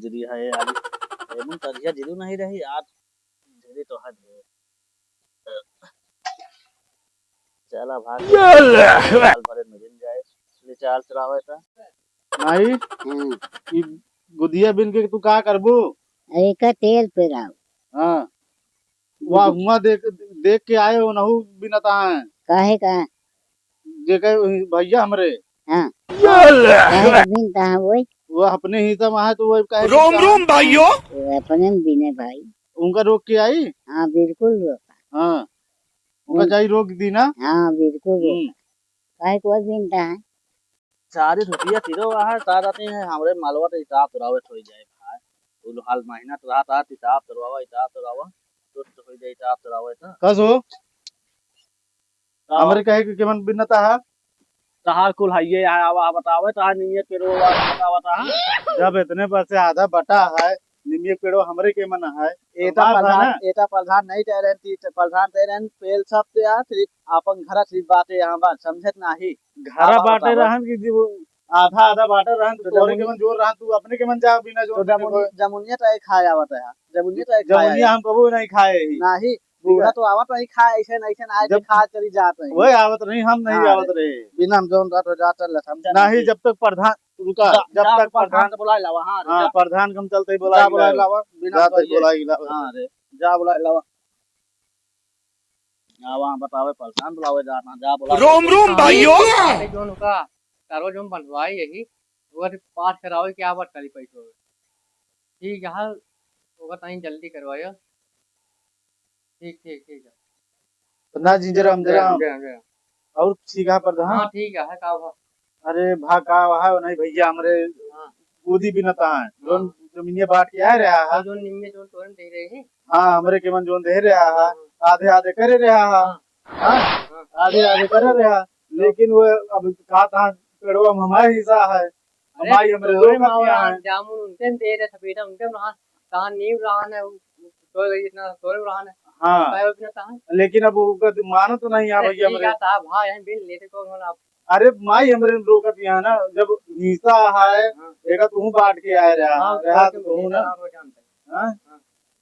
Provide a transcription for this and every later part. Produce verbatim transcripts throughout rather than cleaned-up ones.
जिरी है आज। एमन तरिया जिरू नहीं रही आज। जिरी तो हद है। चला भाग। ये ले। साल भरे में मिल जाए। ले चाल चलावे ता। नहीं। हम्म। ई गुदिया बिन के तू का करबू? एका तेल पेराव। हाँ। वाह, हुआ देख, देख के आए हो, नहु बिनता है। काहे का? जेके भैया हमरे। हाँ। काहे के बिनता है वही? वो अपने हिस्सा में है, तो वो काहे रोम बिनता है? रोम भाइयों। वो अपने में बिने भाई। उनका रोक के आई? हाँ, बिल्कुल रोका। हाँ। उनका उन- जाई रोक दी ना? हाँ, बिल्कुल रोका। हम्म। काहे के वो बिनता है? चार रुपया किलो है, तार आते हैं, हमरे मालवा तो इताब तोरावत हो जाए भाई। वो हाल महीना तो रहा था, इताब तोरावा, इताब तोरावा, सुस्त हो जाए, इताब तोरावे तो। कस हो? तो हमरे कहे के केमन बिनता है? तहार कुल हइये है, आवा बतावे, तहार नियत के रोवा बतावा तहार। जब इतने पर से आधा बटा है, निमिये पेड़ो हमरे के मन है। एटा हमार प्रधान, है ना? एटा प्रधान नहीं दे रहे हैं, प्रधान दे रहे हैं, पेल सब ते यार, सिर्फ आपन घर सिर्फ बाटे यहाँ बात, समझत नाही। घरा आवा बाटे बतावा। रहन की जी वो आधा आधा बाटे रहन, तो तो तोरे जमुनी के मन जोर रहन, तू अपने के मन जा बिना जोर तो के जमुनी, देखो। जमुनिया तो एक खाए आवत है, जमुनिया तो एक खाए जमुनिया आवत। हम कबो नहीं खाए ही। नाही, ठीक बूढ़ा है। तो आवत नहीं खाए, ऐसे नहीं, ऐसे आए जब खा चली जात नहीं। वही आवत नहीं, हम नहीं हाँ, आवत अरे। रहे। बिना हम जोन रात हो जात रहे, समझा नहीं, नहीं। जब तक प्रधान, रुका, जा, जब जा, तक प्रधान प्रधान तो बुला लावा, हाँ, हाँ, जा। प्रधान के हम चलते ही जा बुला बुला लावा, बिना जाते ही बुला लावा। हाँ रे, जा बुला लावा। जा वहाँ बतावे, प्रधान बुलावे जाना, जा बुला रोम रोम हाँ, भाइयों। ये जोन का, तारो जोन बनवाई यही, वो पास करावे, क्या बात करी पैसों में। ठीक है, ओका ताई जल्दी करवायो। ठीक, ठीक, ठीक है। प्रधान जी, जरा हम, जरा हम। जय, जय। और ठीक है प्रधान? हाँ, ठीक है, का हुआ? अरे भा, का हुआ है? नहीं भैया, हमरे हाँ। गोदी बिनता है। हाँ। जोन जमीनिया बांट के आ रहा है। और जोन निम्मे जोन तोरन दे रहे हैं। हाँ, हमरे के मन जोन दे रहा है। हाँ। आधे आधे करे रहा है। हाँ। हाँ? हाँ। आधे आधे करे रहा। लेकिन वो अब का था, पेड़वा में हमारे हिस्सा है। अरे, हमारी हमरे तोरे लोग का मावा किया है। जामुन उनके में दे रहे, सपेटा उनके में रहा, कहाँ नीम रहा है, वो, वो, तो इतना तोरे में रहा है। हाँ। पाए उतना कहाँ? लेकिन अब वो मानत तो नहीं है अरे, भैया ठीक हमरे। है, साहब, हाँ, यहीं बिल लेते कौन हो ना आप? अरे, माई हमरे लोग का किया है ना, जब हिस्सा है, हाँ। देखा तू बांट के आए रहा, हाँ, रहा तो तो तू ना। आप जानते हैं। हाँ? हाँ।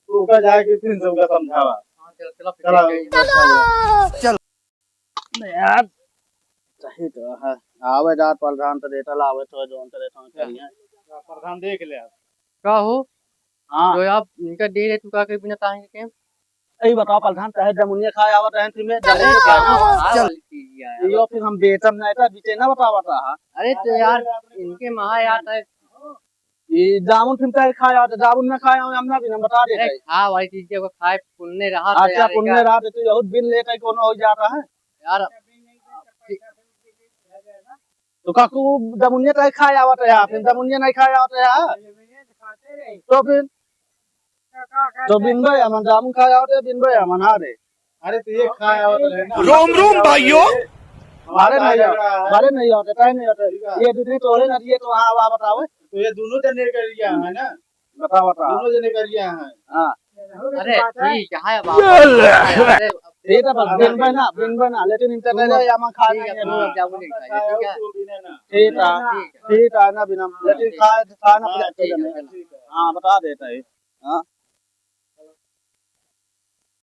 तो ओका जाके फिर सबका समझावा। हाँ, चलो, चलो, फिर चलो। चलो। चलो। नहीं यार, सही तो है। आवे जात प्रधान तो रेटा लावे तो जोन तो रेटा करिए। प्रधान देख ले आप। का हो? हाँ। जो आप इनका दे रहे, तू का के बिना ताहे के? यही बताओ प्रधान, चाहे जमुनिया खाए आवत रहन थी मैं, जमुनिया खाए आवत। खाए वाली चीज ही है। यो फिर हम बेचम नहीं था, बीचे ना बतावत रहा। अरे तो यार, इनके महा यार, ये जामुन फिर चाहे खाए आवत, जामुन ना खाए आवत, हम ना भी, हम बता देते अरे हैं। खा भाई, चीज के खाए पुण्य रहा था अच्छा, यार, पुण्य क्या? रहा तो तू यहूद बिन लेकर कोनो हो जाता है। यार, तो काकू जमुनिया तो खाए आवत है, फिर जमुनिया नहीं खाए आवत है। तो फिर तो बिन भाई हमन जामुन खाए आवत है, बिन भाई हमन, हाँ रे। अरे तो ये खाए आवत है ना। रोम रोम भाइयों। हमारे नहीं आवत, हमारे नहीं आवत, काहे नहीं आवत? ठीक है। ये दूसरी तोरे ना, ये तो हाँ, हाँ, बताओ। तो ये दोनों जने करिया है ना? बताओ, बताओ। दोनों जने करिया है। हाँ। अरे, ठीक है, अब ये ले। अरे, ये तो बस बिन भाई ना, बिन भाई ना, लेकिन इनका ठीक है, नहीं है, हम खाए ठीक है, नहीं है। हम लोग जामुन नहीं खाएंगे, ठीक है? ठीक है। ठीक है ना, बिना, हाँ, लेकिन ठीक। खाए, खाना हाँ, पड़ेगा ठीक है, जमीन। ठीक है। हाँ, बता देता है। हाँ।